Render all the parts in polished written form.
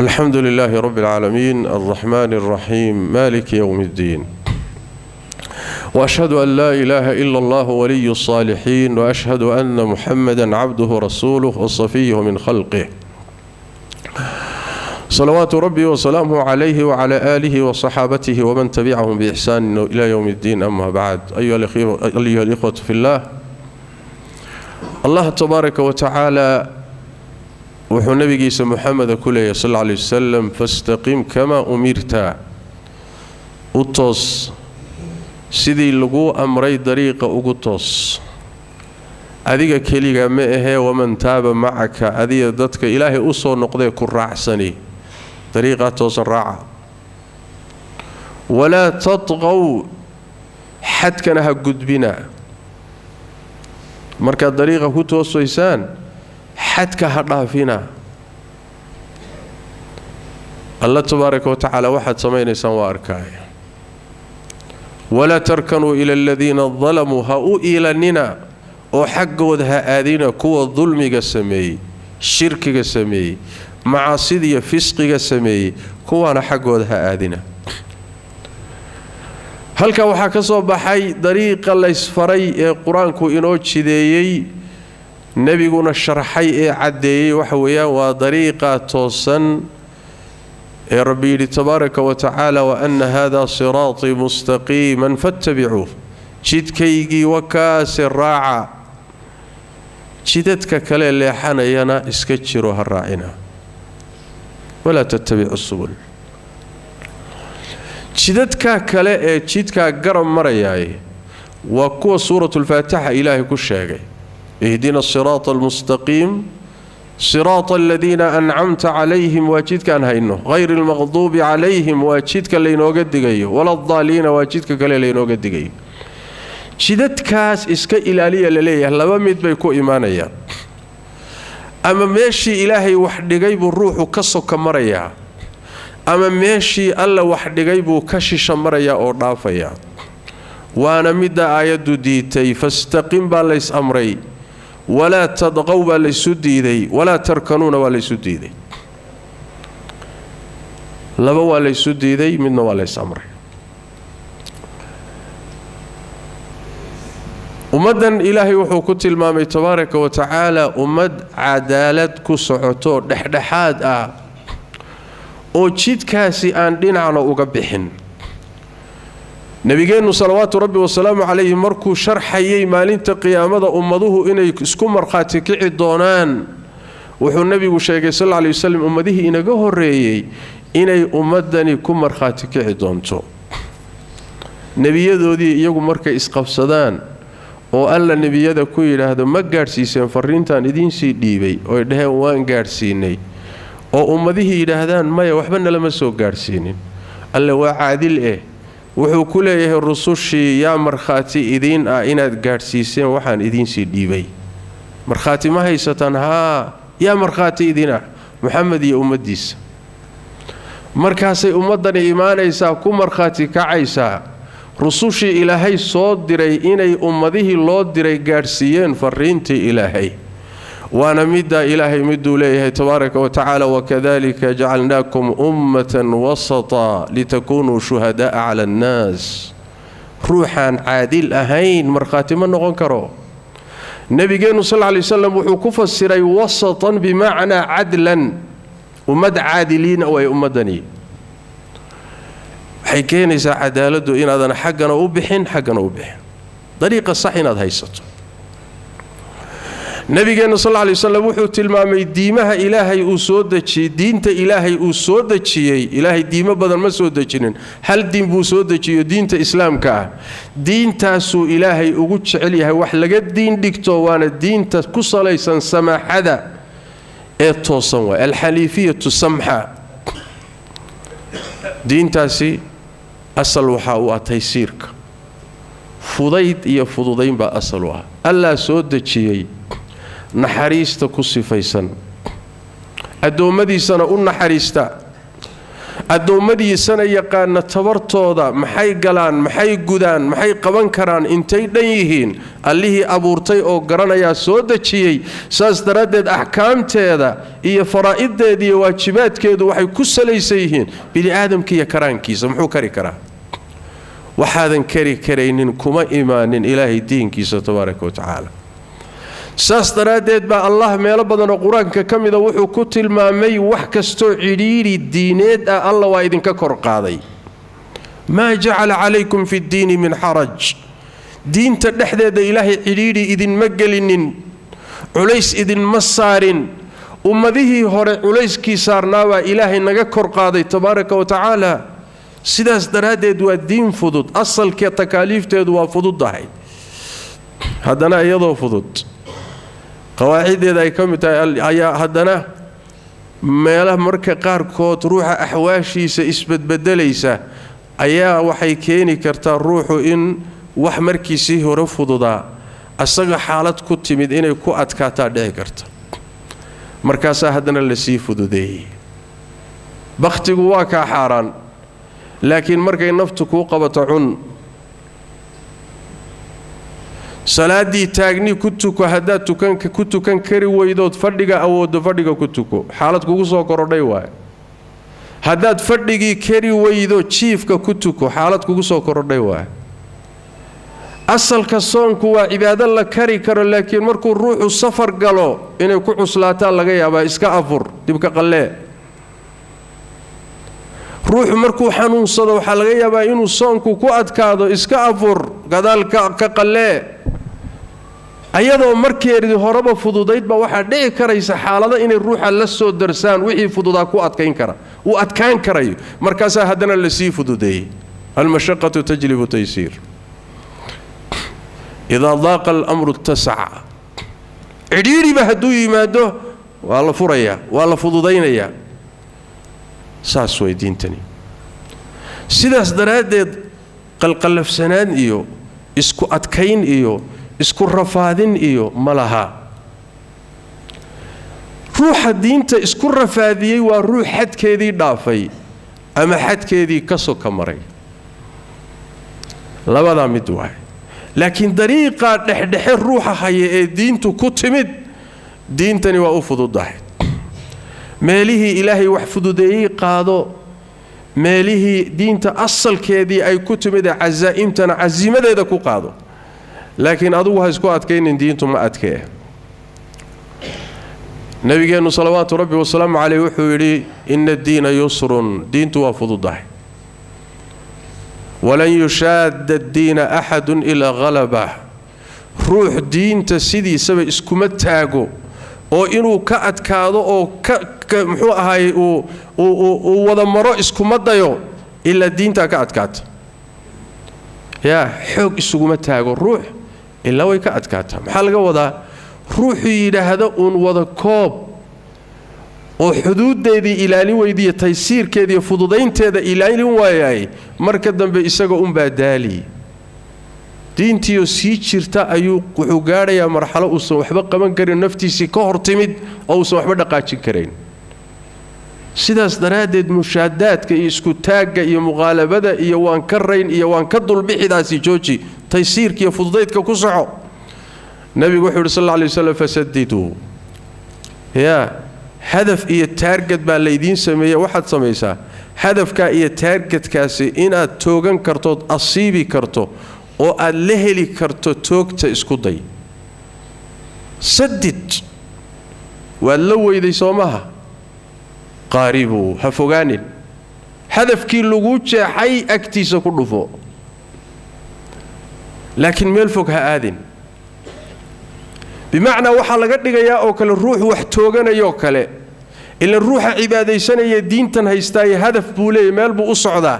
الحمد لله رب العالمين الرحمن الرحيم مالك يوم الدين، وأشهد أن لا إله إلا الله ولي الصالحين، وأشهد أن محمدا عبده رسوله وصفيه من خلقه، صلوات ربي وسلامه عليه وعلى آله وصحابته ومن تبعهم بإحسان إلى يوم الدين. أما بعد، أيها الإخوة في الله، الله تبارك وتعالى wuxuu nabigiisa Muxameda ku leeyahy sal alla alay wasalam: "فاستقم كما أمرت", u toos sidii laguu amray, dariiqa ugu toos. Adiga keliga ma ahee, ومن تاب معك, adiga dadka Ilaahay u soo noqdee ku raacsani, dariiqaa toosan raaca. ولا تطغوا, xadkana ha gudbina. Markaad dariiqa ku toosaysaan, xadka ha dhaafina. Alla tabaaraka wa tacaala waxaad samaynaysaan waa arkaaya. ولا تركنوا إلى الذين ظلموا, ha u iilanina oo xaggooda ha aadina kuwa dulmiga sameeyey, shirkiga sameeyey, macaasidiiyo fisqiga sameeyey, kuwaana xaggooda ha aadina. Halkaa waxaa ka soo baxay dariiqa laysfaray ee Qur-aanku inoo jideeyey, nebiguna sharxay ee caddeeyey, waxa weeyaan waa dariiqa toosan ee Rabbi yidhi tabaaraka wa tacaala: "وأن هذا صراطي مستقيما فاتبعوه", jidkaygii wakaase raaca, jidadka kale leexanayana iska jiro, ha raacina. ولا تتبعوا السبل, jidadkaa kale ee jidkaa garab marayaay waa kuwa Suuratulfaatixa Ilaahay ku sheegay: اهدنا الصراط المستقيم صراط الذين أنعمت عليهم, waa jidkaan hayno, غير المغضوب عليهم, waa jidka laynooga digayo, ولا الضالين, waa jidka kale laynooga digayo. Jidadkaas iska ilaaliya laleeyahay laba mid bay ku imaanayaan: ama meeshii Ilaahay wax dhigay buu ruuxu ka soka marayaa, ama meeshii Alla wax dhigay buu ka shisha marayaa oo dhaafayaa. Waana midda aayaddu diitay. فاستقم baa lays amray, ولا تطغوا baa laysu diiday, ولا تركنوا na waa laysu diiday. Laba waa laysu diiday, midna waa lays amray. Ummaddan Ilaahay wuxuu ku tilmaamay tabaaraka wa tacaala ummad cadaalad ku socoto, dhexdhexaad ah, oo jidkaasi aan dhinacna uga bixin. Nebigeennu salawaatu Rabbi wasalaamu calayhi markuu sharxayay maalinta qiyaamada ummaduhu inay isku markhaati kici doonaan, wuxuu nebigu sheegay sal alla lay wasalam ummadihii inaga horreeyey inay ummaddani ku markhaati kici doonto nebiyadoodii. Iyagu markay isqabsadaan oo Alla nebiyada ku yidhaahdo: "Ma gaadhsiiseen farriintaan idiinsii dhiibay?" Oy dhaheen: "Waan gaadhsiinay," oo ummadihii yidhaahdaan: "Maya, waxba nalama soo gaadhsiinin," Alle waa caadil eh, wuxuu ku leeyahay rusushii: "Yaa markhaati idiin ah inaad gaadhsiiseen waxaan idiinsii dhiibay? Markhaati ma haysataan? Haa, yaa markhaati idiin ah?" Muxamed iyo ummaddiisa. Markaasay ummaddani imaanaysaa, ku markhaati kacaysaa rusushii Ilaahay soo diray inay ummadihii loo diray gaadhsiiyeen fariintii Ilaahay. Waana middaa Ilaahay miduu leeyahay tabaaraka wa tacaala: "وكذلك جعلناكم أمة وسطا لتكونوا شهداء على الناس." Ruuxaan caadil ahayn markhaati ma noqon karo. Nebigeennu sal lay wasalam wuxuu ku fasiray وسطا بمعنى عدلا, ummad caadiliina way ummaddani. Waxay keenaysaa cadaaladdu inaadan xaggana u bixin, xaggana u bixin, dariiqa sax inaad haysato. Nabigeenna sal alla lay wasalam wuxuu tilmaamay diimaha Ilaahay uu soo dejiyey, diinta Ilaahay uu soo dejiyey. Ilaahay diimo badan ma soo dejinin, hal diin buu soo dejiyo, diinta Islaamka ah. Diintaasuu Ilaahay ugu jecel yahay wax laga diin dhigto, waana diinta ku salaysan samaaxada ee toosan, waay الحنيفية السمحة. Diintaasi asal waxaa u ah taysiirka, fudayd iyo fududayn baa asal u ah. Allaa soo dejiyey, naxariista ku sifaysan, addoommadiisana u naxariista. Addoommadiisana yaqaana tabartooda, maxay galaan, maxay gudaan, maxay qaban karaan, intay dhan yihiin. Allihii abuurtay oo garanayaa soo dejiyey. Saas daraaddeed axkaamteeda iyo faraa'ideeda iyo waajibaadkeedu waxay ku salaysan yihiin bini aadamka iyo karaankiisa. Muxuu kari karaa? Waxaadan kari karaynin kuma imaanin Ilaahay diinkiisa tabaaraka wa tacaala. Saas daraaddeed baa Allah meelo badan oo Qur-aanka ka mida wuxuu ku tilmaamay wax kastoo cidhiidhi diineed ah Alla waa idinka kor qaaday. Maa jacala calaykum fi ddiini min xaraj. Diinta dhexdeeda Ilaahay cidhiidhi idinma gelinin, culays idinma saarin. Ummadihii hore culayskii saarnaabaa Ilaahay naga kor qaaday tabaaraka wa tacaala. Sidaas daraaddeed waa diin fudud, asalkee takaaliifteedu waa fududdahay. Haddana iyadoo fudud, qawaaciddeeda ay ka mid tahay ayaa haddana meelaha marka qaarkood ruuxa axwaashiisa isbedbedelaysa ayaa waxay keeni kartaa ruuxu in wax markiisii hore fududaa asaga xaalad ku timid inay ku adkaataa dhici karta. Markaasaa haddana lasii fududeeyey. Bakhtigu waa kaa xaaraan, laakiin markay naftu kuu qabato cun. Salaaddii taagni ku tuko, haddaad tukan ku tukan kari weydood fadhiga awooddo, fadhiga ku tuko. Xaalad kugu soo korodhay waay. Haddaad fadhigii kari weydo, jiifka ku tuko. Xaalad kugu soo korodhay waay. Asalka soonku waa cibaado la kari karo, laakiin markuu ruuxu safar galo inay ku cuslaataan laga yaabaa. Iska afur, dibka qallee. Ruuxu markuu xanuunsado waxaa laga yaabaa inuu soonku ku adkaado. Iska afur, gadaal ka qallee. Ayadoo markeedii horeba fududaydba waxaa dhici karaysa xaalado inay ruuxa la soo darsaan wixii fududaa ku adkayn kara, uu adkaan karayo. Markaasaa haddana lasii fududeeyey. Almashaqatu tajlibu taysiir. Idaa daaqa alamru ittasaca. Cidhiidhiba hadduu yimaado waa la furayaa, waa la fududaynayaa. Saas way diintani. Sidaas daraaddeed qalqallafsanaan iyo isku adkayn iyo isku rafaadin iyo ma laha. Ruuxa diinta isku rafaadiyey waa ruux xadkeedii dhaafay ama xadkeedii ka soka maray, labadaa mid waay. Laakiin dariiqaa dhexdhexe ruuxa haya ee diintu ku timid, diintani waa u fududahay. Meelihii Ilaahay wax fududeeyey qaado, meelihii diinta asalkeedii ay ku timid ee casaa'imtana casiimadeeda ku qaado. Laakiin adugu ha isku adkaynin, diintu ma adkee. Nabigeennu salawaatu rabbi wasalaamu caleyh wuxuu yidhi: ina addiina yusrun, diintu waa fududahay. Walan yushaadda addiina axadun ilaa halabah. Ruux diinta sidiisaba iskuma taago oo inuu ka adkaado oo ka muxuu ahaayey uu wada maro iskuma dayo ilaa diintaa ka adkaata. Yaa xoog isuguma taago ruux ilaa way ka adkaataa. Maxaa laga wadaa? Ruuxuu yidhaahdo uun wada koob oo xuduuddeedii ilaalin weydiiyo, taysiirkeediiyo fududaynteeda ilaalin waayaay, marka dambe isaga unbaa daali. Diintiioo sii jirta ayuu wuxuu gaadhayaa marxalo uusan waxba qaban karin, naftiisii ka hor timid oo uusan waxba dhaqaajin karayn. Sidaas daraaddeed mushaadaadka iyo isku taagga iyo muqaalabada iyo waan ka rayn iyo waan ka dulbixidaasi jooji, taysiirka iyo fududaydka ku soco. Nabigu wuxuu yidhi sal alla alay waslam: fasadiduu. Yaa hadaf iyo target baa laydiin sameeye. Waxaad samaysaa hadafkaa iyo targetkaasi inaad toogan kartood, asiibi karto oo aad la heli karto. Toogta, isku day, sadid. Waad la weyday soo maha? Qaaribuu, ha fogaanin. Hadafkii laguu jeexay agtiisa ku dhufo, laakiin meel fog ha aadin. Bimacnaa waxaa laga dhigayaa oo kale ruux wax tooganayoo kale. Ila ruuxa cibaadaysanaya, diintan haystaaye, hadaf buu leeyahy, meel buu u socdaa.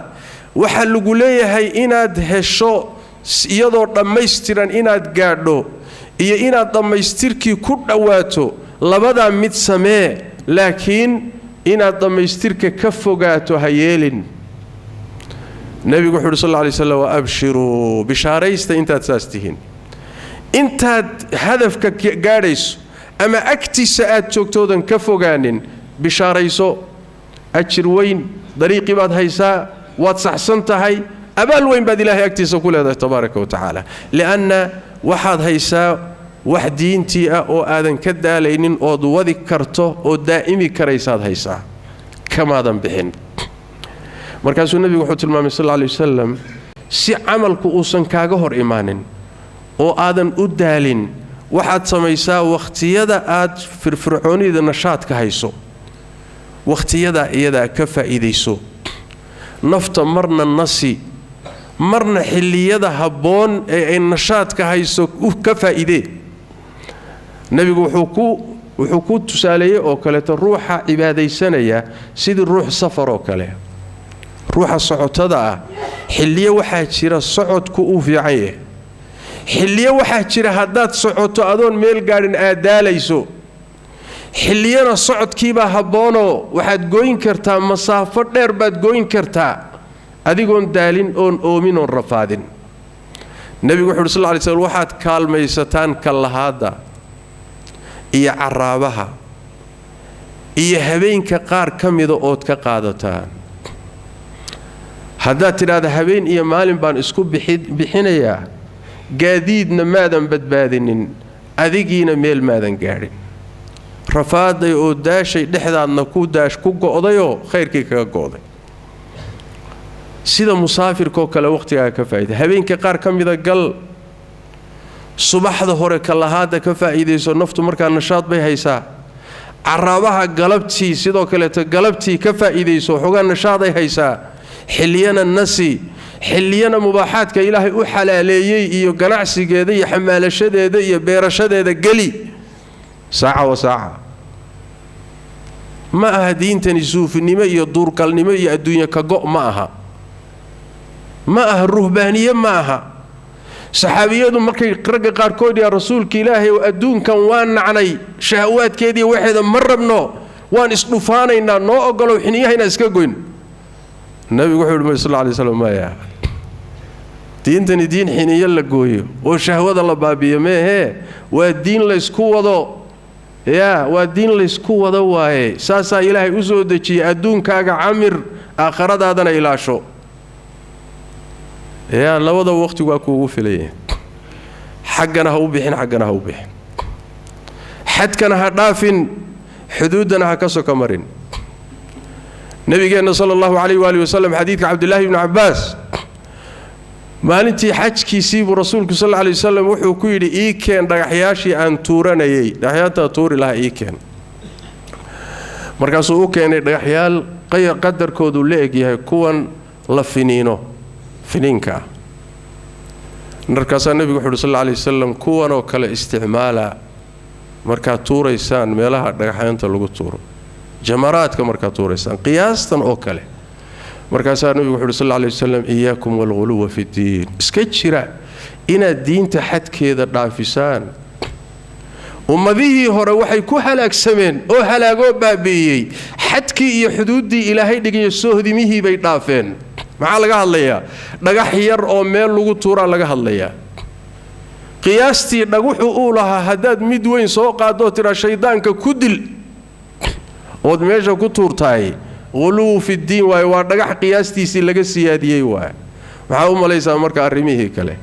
Waxaa lagu leeyahay inaad hesho iyadoo dhammaystiran inaad gaadho iyo inaad dhammaystirkii ku dhowaato, labadaa mid samee. Laakiin inaad dhammaystirka ka fogaato ha yeelin. Nebigu wuxu uhi sal alla lay slam: wa abshiruu, bishaaraysta intaad saas tihiin. Intaad hadafka gaadhayso ama agtiisa aad joogtoodan ka fogaanin, bishaarayso. Ajir weyn, dariiqii baad haysaa, waad saxsan tahay, abaal weyn baad Ilaahay agtiisa ku leedahay tabaaraka wa tacaala, lianna waxaad haysaa wax diintii ah oo aadan ka daalaynin, ood wadi karto oo daa'imi karaysaad haysaa, kamaadan bixin. Markaasuu nebigu wuxuu tilmaamay sal alla alay wasalam, si camalku uusan kaaga hor imaanin oo aadan u daalin, waxaad samaysaa wakhtiyada aad firfircoonida nashaadka hayso, wakhtiyadaa iyadaa ka faa'iidayso nafta. Marna nasi, marna xilliyada habboon ee ay nashaadka hayso ka faa'iidee. Nebigu wuxuu ku tusaaleeyey oo kaleeto ruuxa cibaadaysanaya sidii ruux safaroo kale, ruuxa socotada ah. Xilliyo waxaa jira socodku uu fiican yahay, xilliyo waxaa jira haddaad socoto adoon meel gaadhin aad daalayso, xilliyana socodkiibaa habboonoo waxaad gooyn kartaa masaafo dheer, baad gooyn kartaa adigoon daalin oon oomin oon rafaadin. Nebigu wuxu uhi sal ly slam, waxaad kaalmaysataan kallahaadda iyo caraabaha iyo habeenka qaar ka mida ood ka qaadataan. Haddaad tidhaahda habeen iyo maalin baan isku bixinayaa, gaadiidna maadan badbaadinin, adigiina meel maadan gaadhin, rafaaday oo daashay, dhexdaadna ku daash ku go'dayoo khayrkii kaga go'day. Sida musaafirkaoo kale wakhtigaaga ka faa'ida, habeenka qaar ka mida gal, subaxda hore kallahaadda ka faa'iidayso, naftu markaa nashaad bay haysaa. Caraabaha galabtii sidoo kaleeto, galabtii ka faa'iidayso, waxoogaa nashaaday haysaa. Xilliyana nasi, xilliyana mubaaxaadka Ilaahay u xalaaleeyey iyo ganacsigeeda iyo xamaalashadeeda iyo beerashadeeda geli. Saaca wa saaca ma aha diintani suufinimo iyo duurgalnimo iyo adduunye ka go' ma aha, ma aha ruhbaaniye ma aha. Saxaabiyadu markay ragga qaarkood, yaa Rasuulka Ilaahay, oo adduunkan waa nacnay, shahawaadkeediiyo waxeeda ma rabno, waan isdhufaanaynaa, noo ogolow xiniyaha inaan iska goyn. Nabigu wuxuu yidhi sal lay slam, maya, diintani diin xiniyo la gooyo oo shahwada la baabi'iyo meehee, waa diin laysku wado. Yaa, waa diin laysku wado waaye. Saasaa Ilaahay u soo dejiyey. Adduunkaaga camir, aakharadaadana ilaasho. Yaa, labada waqtigu waa kuugu filaya. Xaggana ha u bixin, xaggana ha u bixin, xadkana ha dhaafin, xuduuddana ha ka soka marin. Nabigeenna sala allahu calayh waali wasalam, xadiidka Cabdillaahi ibni Cabbaas, maalintii xajkiisii buu Rasuulku sal alla alay wasalam wuxuu ku yidhi, ii keen dhagaxyaashii aan tuuranayay, dhagaxyaantaa tuuri lahaa ii keen. Markaasuu u keenay dhagaxyaal qadarkoodu la egyahay kuwan la finiino, finiinka ah. Markaasaa nebigu wuxu uhi sal alla alay wasalam, kuwanoo kale isticmaala markaad tuuraysaan meelaha dhagaxyaanta lagu tuuro, jamaraadka markaad tuuraysaan, qiyaastan oo kale. Markaasaa nebigu wuxu uhi sal alla alay wasalam, iyaakum waalghuluwa fi ddiin, iska jira inaad diinta xadkeeda dhaafisaan. Ummadihii hore waxay ku halaagsameen oo halaagoo baabi'iyey xadkii iyo xuduuddii Ilaahay dhigayo, soohdimihii bay dhaafeen. Maxaa laga hadlayaa? Dhagax yar oo meel lagu tuuraa laga hadlayaa. Qiyaastii dhaguxu uu lahaa haddaad mid weyn soo qaadoo tidhaa shaydaanka ku dil ood meesha ku tuurtaay, ghuluw fiddiin waaye, waa dhagax qiyaastiisii laga siyaadiyey waaye. Maxaa u malaysaa marka arrimihii kale?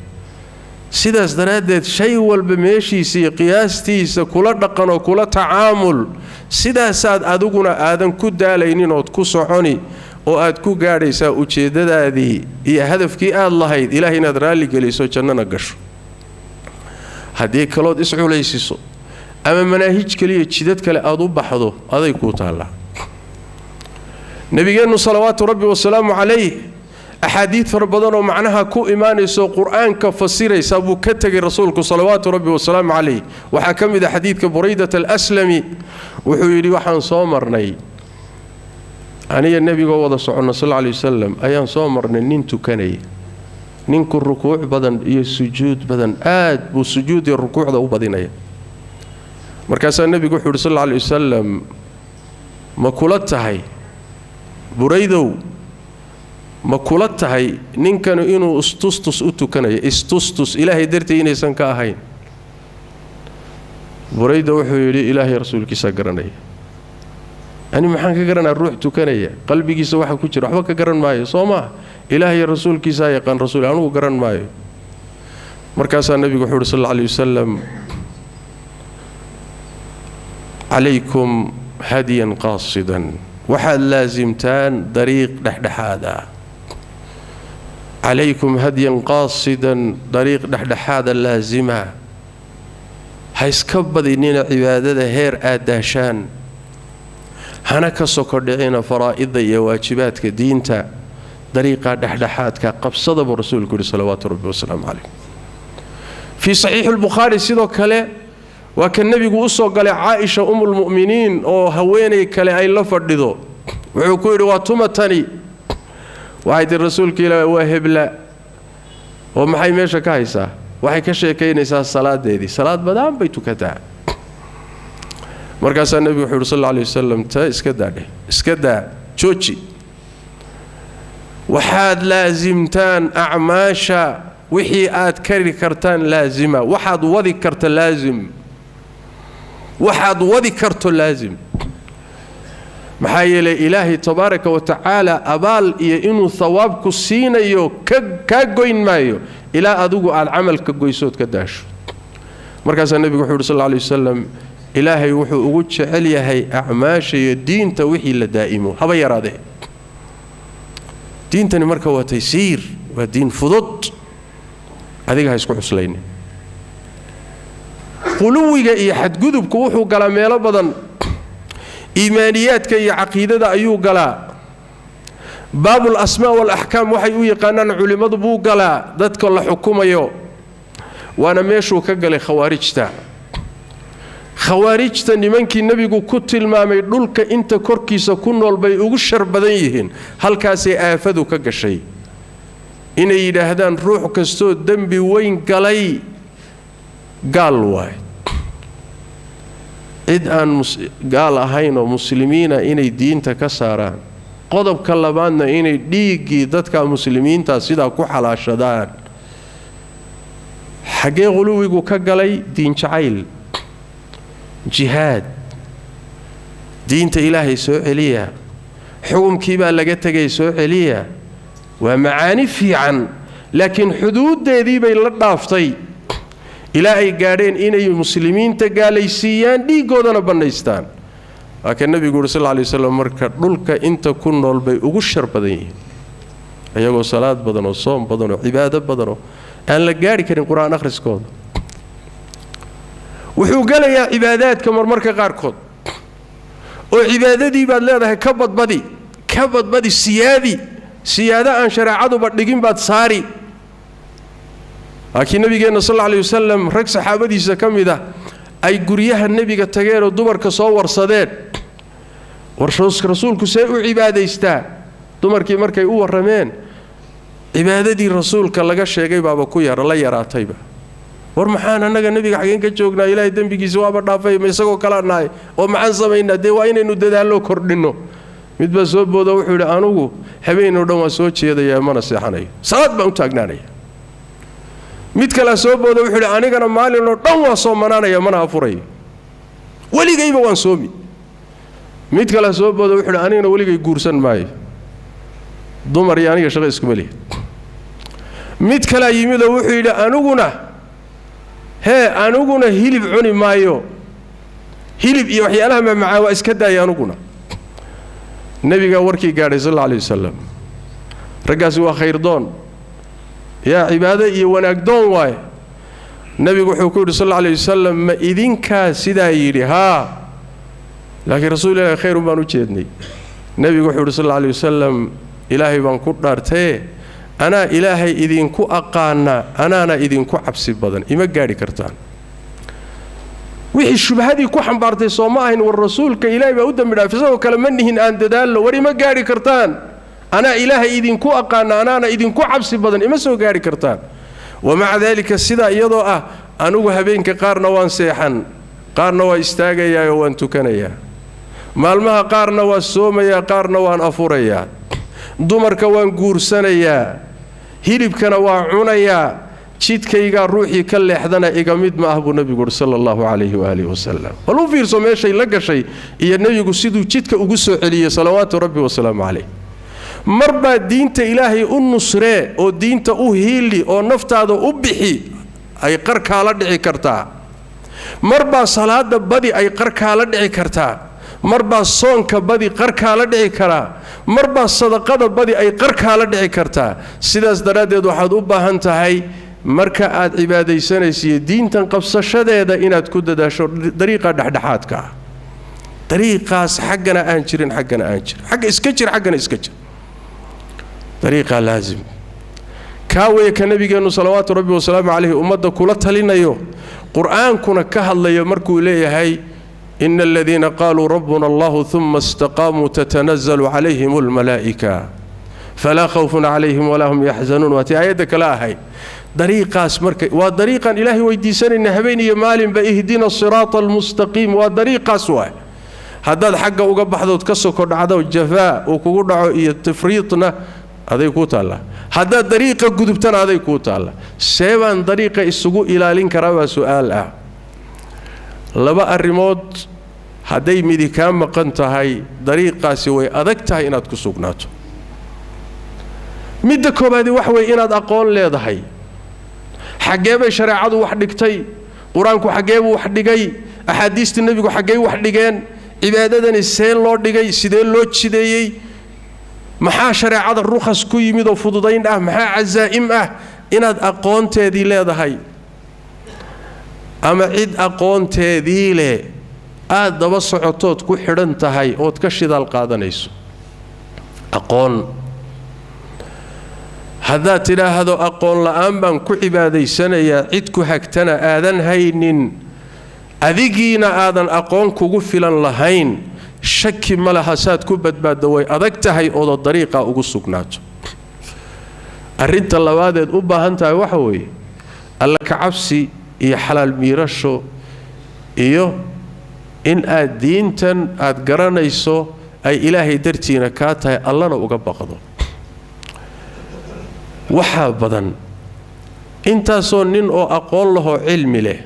Sidaas daraaddeed shay walba meeshiisa iyo qiyaastiisa kula dhaqanoo kula tacaamul. Sidaasaad adiguna aadan ku daalaynin ood ku soconi oo aad ku gaadhaysaa ujeeddadaadii iyo hadafkii aad lahayd, Ilahay inaad raalligeliso, jannana gasho. Haddii kalood isculaysiso ama manaahij kaliya jidad kale aad u baxdo, aday kuu taallaa. Nabigeennu salawaatu Rabbi wasalaamu calayh axaadiid fara badan oo macnaha ku imaanayso, Qur-aanka fasiraysa, buu ka tegay Rasuulku salawaatu Rabbi wasalaamu calayh. Waxaa ka mid a xadiidka Buraydat Alaslami. Wuxuu yidhi, waxaan soo marnay aniga nebigoo wada soconno sal alla alay wasalam, ayaan soo marnay nin tukanaya. Ninku rukuuc badan iyo sujuud badan, aad buu sujuud iyo rukuucda u badinaya. Markaasaa nebigu wuxuu yidhi sal alla alay wasalam, ma kula tahay Buraydow, ma kula tahay ninkanu inuu istustus u tukanayo, istustus Ilaahay dartii inaysan ka ahayn? Burayda wuxuu yidhi, Ilaahay Rasuulkiisaa garanaya. Ani maxaan ka garanaa ruux tukanaya qalbigiisa waxa ku jira? Waxba ka garan maayo, soo maaha? Ilaahay rasuulkiisaa yaqaan, rasuul, anugu garan maayo. Markaasaa nebigu wuxuu uhi sal alla alay wasalam: "Calaykum hadiyan qaasidan." Waxaad laasimtaan dariiq dhexdhexaad ah. Calaykum hadyan qaasidan, dariiq dhexdhexaada laasima. Ha iska badinina cibaadada heer aad daashaan, hana ka soko dhicina faraa'idda iyo waajibaadka diinta. Dariiqaa dhexdhexaadka qabsada, buu rasuulku yidhi salawaatu rabbi wasalaamu calayh. Fii saxiixi lbukhaari sidoo kale, waa ka nebigu u soo galay Caaisha umulmu'miniin oo haweenay kale ay la fadhido. Wuxuu ku yidhi: "Waa tuma tani?" Waxay tihi: "Rasuulka Ilaahi, waa hebla." Oo maxay meesha ka haysaa? Waxay ka sheekaynaysaa salaadeedii, salaad badaan bay tukataa. Markaasaa nebigu wuxuu yidhi sal alla alay wasalam: "Ta iska daa dheh, iska daa, jooji. Waxaad laasimtaan acmaasha wixii aad kari kartaan laasima. Waxaad wadi karta laasim, waxaad wadi karto laasim. Maxaa yeelay, Ilaahay tabaaraka wa tacaala abaal iyo inuu hawaabku siinayo kaa goyn maayo ilaa adigu aad camalka goysood ka daasho." Markaasaa nebigu wuxuu yidhi sal alla alay wasalam: "Ilaahay wuxuu ugu jecel yahay acmaasha iyo diinta wixii la daa'imo, haba yaraadee." Diintani marka waa taysiir, waa diin fudud. Adiga ha isku cuslaynin. Quluwiga iyo xadgudubku wuxuu galaa meelo badan. Iimaaniyaadka iyo caqiidada ayuu galaa. Baabul asmaa walaxkaam waxay u yaqaanaan culimmadu buu galaa, dadka la xukumayo. Waana meeshuu ka galay khawaarijta. Khawaarijta, nimankii nebigu ku tilmaamay dhulka inta korkiisa ku nool bay ugu shar badan yihiin, halkaasay aafadu ka gashay, inay yidhaahdaan ruux kastoo dembi weyn galay gaal waay. Cid aan gaal ahayn oo muslimiina inay diinta ka saaraan. Qodobka labaadna, inay dhiiggii dadka muslimiinta sidaa ku xalaashadaan. Xaggee quluwigu ka galay? Diin jacayl, jihaad, diinta Ilaahay soo celiya, xukumkii baa laga tegay soo celiya, waa macaani fiican, laakiin xuduuddeedii bay la dhaaftay ilaa ay gaadheen inay muslimiinta gaalaysiiyaan, dhiiggoodana bannaystaan. Waa ka nebigu uhi sal lla alay waslam: "Marka dhulka inta ku nool bay ugu shar badan yihiin," iyagoo salaad badan oo soom badan oo cibaado badan oo aan la gaadhi karin qur-aan akhriskooda. Wuxuu gelayaa cibaadaadka marmarka qaarkood, oo cibaadadii baad leedahay ka badbadi, ka badbadi, siyaadi, siyaado aan shareecaduba dhigin baad saari. Laakiin nabigeenna sal alla alay wasalam, rag saxaabadiisa ka mid ah ay guryaha nebiga tageen oo dumarka soo warsadeen: "War, rasuulku see u cibaadaystaa?" Dumarkii markay u warrameen, cibaadadii rasuulka laga sheegay baaba ku yar la yaraatayba. "War, maxaan annaga nebiga xageen ka joognaa? Ilaahay dembigiisa waaba dhaafay, ma isagoo kalaa nahay? Oo maxaan samaynaa? Dee waa inaynu dadaallo, kordhinno." Mid baa soo booda, wuxuu yidhi: "Anugu habeenoo dhan waan soo jeedayaa, mana seexanayo, salaad baan u taagnaanaya." Mid kalea soo booda, wuxuu yidhi: "Anigana maalinoo dhan waan soomanaanaya, mana afurayo, weligayba waan soomi." Mid kalea soo booda, wuxuu yidhi: "Anigana weligay guursan maayo, dumar iyo aniga shaqo iskuma lihi." Mid kalea yimidoo wuxuu yidhi: "Aniguna hee, aniguna hilib cuni maayo, hilib iyo waxyaalaha mamacaa waa iska daaya anuguna." Nebigaa warkii gaadhay sal alla alay wasalam. Raggaasi waa khayrdoon, yaa cibaado iyo wanaagdoon waaye. Nebigu wuxuu ku yidhi sal alla alay wasalam: "Ma idinkaa sidaa yidhi?" "Haa, laakiin rasuul Ilahi, khayrun baan u jeednay." Nebigu wuxuu yidhi sal alla alay wasalam: "Ilaahay baan ku dhaartaye, anaa Ilaahay idinku aqaana, anaana idinku cabsi badan, ima gaadhi kartaan." Wixii shubhadii ku xambaartay soo ma ahayn: "War, rasuulka Ilaahay baa u dembi dhaaf, isagoo kale ma nihin, aan dadaallo"? "War, ima gaadhi kartaan, anaa Ilaahay idinku aqaana, anaana idinku cabsi badan, ima soo gaadhi kartaan. Wamaca daalika, sidaa iyadoo ah, anugu habeenka qaarna waan seexan, qaarna waa istaagayaa oo waan tukanayaa, maalmaha qaarna waa soomayaa, qaarna waan afurayaa, dumarka waan guursanayaa, hilibkana waa cunayaa." Jidkaygaa ruuxii ka leexdana iga mid ma ah, buu nebigu uhi sala allahu calayhi waaalihi wasalam. Bal u fiirso meeshay la gashay iyo nebigu siduu jidka ugu soo celiyey salawaatu rabbi wasalaamu calayh. Marbaa diinta Ilaahay u nusree oo diinta u hiili oo naftaada u bixi ay qarkaala dhici kartaa, marbaa salaada badi ay qarkaala dhici kartaa, marbaa soonka badi qarkaala dhici karaa, marbaa sadaqada badi ay qarkaala dhici kartaa. Sidaas daraaddeed waxaad u baahan tahay marka aad cibaadaysanaysiiyo diintan qabsashadeeda inaad ku dadaasho dariiqa dhexdhexaadka ah, dariiqaas xaggana aan jirin, xaggana aan jirin, xagga iska jir, xaggana iska jir, dariiqaa laasim kaa weeye ka nabigeennu salawaatu rabbi wasalaamu calayhi ummadda kula talinayo, qur-aankuna ka hadlayo markuu leeyahay: ina aladiina qaaluu rabbuna allahu uma istaqaamuu tatanazalu calayhim almalaa'ika falaa khawfun calayhim walaa hum yaxzanuun. Waa tii aayadda kale ahayd. Dariiqaas marka waa dariiqan Ilaahay weydiisanayna habeen iyo maalinba, ihdina siraata almustaqiim, waa dariiqaas waay. Haddaad xagga uga baxdood ka soko dhacdo, jafaa uu kugu dhaco iyo tafriidna aday kuu taallaa. Haddaad dariiqa gudubtana aday kuu taalla. See baan dariiqa isugu ilaalin karaa baa su'aal ah. Laba arrimood hadday midi kaa maqan tahay, dariiqaasi way adag tahay inaad ku sugnaato. Midda koobaadi waxa weeye inaad aqoon leedahay. Xaggee bay shareecadu wax dhigtay? Qur-aanku xaggee buu wax dhigay? Axaadiistii nebigu xaggey wax dhigeen? Cibaadadani see loo dhigay? Sidee loo jideeyey? Maxaa shareecada rukhas ku yimid oo fududayn ah? Maxaa casaa'im ah? Inaad aqoonteedii leedahay ama cid aqoonteedii leh aad daba socotood ku xidhan tahay ood ka shidaal qaadanayso. Aqoon haddaad tidhaahdo aqoon la'aan baan ku cibaadaysanayaa, cid ku hagtana aadan haynin, adigiina aadan aqoon kugu filan lahayn, shaki ma laha saad ku badbaaddo way adag tahay oodoo dariiqa ugu sugnaato. Arrinta labaadeed u baahan tahay waxa weeye alla ka cabsi iyo xalaal miirasho iyo in aad diintan aad garanayso ay Ilaahay dartiina kaa tahay, Allana uga baqdo. Waxaa badan intaasoo nin oo aqoon lahoo cilmi leh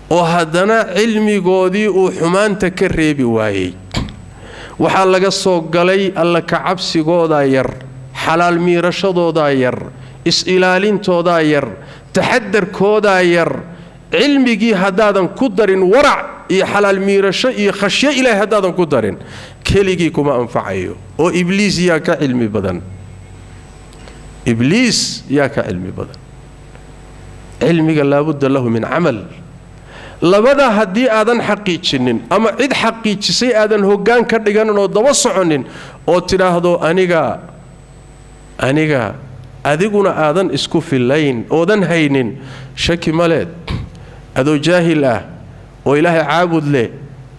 oo haddana cilmigoodii uu xumaanta ka reebi waayey. Waxaa laga soo galay alla ka cabsigoodaa yar, xalaal miirashadoodaa yar, is-ilaalintoodaa yar, taxadarkoodaa yar. Cilmigii haddaadan ku darin warac iyo xalaal miirasho iyo khashyo Ilaahay haddaadan ku darin, keligii kuma anfacayo. Oo Ibliis yaa ka cilmi badan? Ibliis yaa ka cilmi badan? Cilmiga laabudda lahu min camal. Labadaa haddii aadan xaqiijinin ama cid xaqiijisay aadan hoggaan ka dhiganin oo daba soconin oo tidhaahdo aniga adiguna aadan isku fillayn oodan haynin, shaki maleed adoo jaahil ah oo Ilaahay caabud leh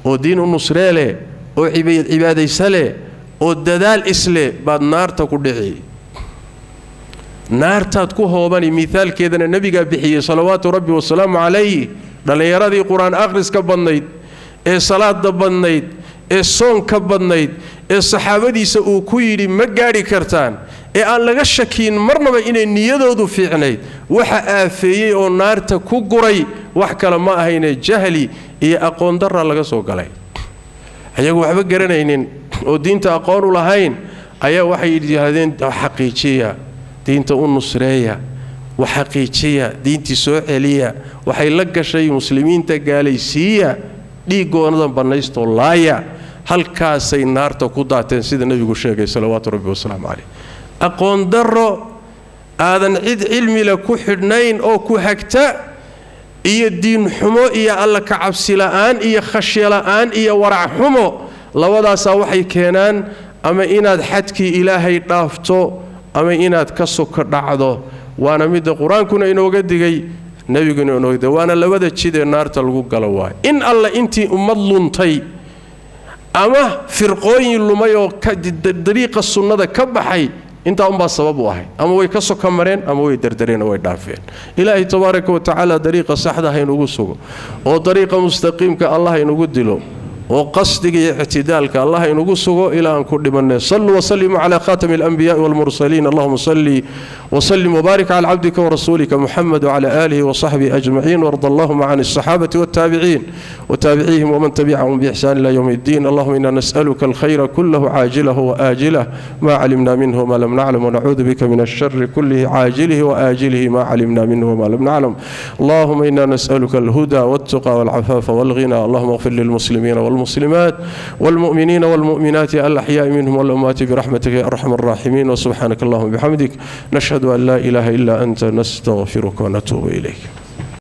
oo diin u nusree leh oo cibaadaysa leh oo dadaal isleh baad naarta ku dhici, naartaad ku hoobani. Miaalkeedana nebigaa bixiyey salawaatu rabbi wasalaamu calayh. Dhallinyaradii qur-aan akhriska badnayd ee salaada badnayd ee soonka badnayd ee saxaabadiisa uu ku yidhi ma gaadhi kartaan, ee aan laga shakiin marnaba inay niyadoodu fiicnayd, waxa aafeeyey oo naarta ku guray wax kale ma ahayne jahli iyo aqoon darra laga soo galay. Ayagu waxba garanaynin oo diinta aqoon u lahayn ayaa waxay yidhaahdeen xaqiijiya diinta, u nusreeya, wax xaqiijiya, diintii soo celiya. Waxay la gashay muslimiinta gaalaysiiya, dhiiggoonadan bannaystoo laaya. Halkaasay naarta ku daateen, sida nebigu sheegay salawaatu rabbi wasalaamu caleyh. Aqoon darro aadan cid cilmile ku xidhnayn oo ku hagta iyo diin xumo iyo alla ka cabsi la'aan iyo khashyo la'aan iyo warac xumo, labadaasaa waxay keenaan ama inaad xadkii Ilaahay dhaafto ama inaad ka soko dhacdo. Waana midda qur-aankuna inooga digay, nebiguna inooga digay, waana labada jid ee naarta lagu galo. Waay in alla intii ummad luntay ama firqooyin lumay oo dariiqa sunnada ka baxay, intaa unbaa sabab u ahayd: ama way ka soka mareen ama way derdereen oo way dhaafeen. Ilaahay tabaaraka wa tacaala dariiqa saxda ha inugu sugo oo dariiqa mustaqiimka Allah inugu dilo. Oo qasdiga iyo ictidaalka Allah inugu sugo ilaa aan ku dhimanay. Saluu wasallimuu calaa khaatami alanbiyaai walmursaliin. Allahuma salli وسلم وبارك على عبدك ورسولك محمد وعلى آله وصحبه أجمعين، وارض اللهم عن الصحابة والتابعين وتابعيهم ومن تبعهم بإحسان إلى يوم الدين. اللهم إنا نسألك الخير كله عاجله وآجله ما علمنا منه وما لم نعلم، ونعوذ بك من الشر كله عاجله وآجله ما علمنا منه وما لم نعلم. اللهم إنا نسألك الهدى والتقى والعفاف والغنى. اللهم اغفر للمسلمين والمسلمات والمؤمنين والمؤمنات الأحياء منهم والأموات برحمتك يا أرحم الراحمين. وسبحانك اللهم وبحمدك، نشهد أن لا إله إلا أنت، نستغفرك ونتوب إليك.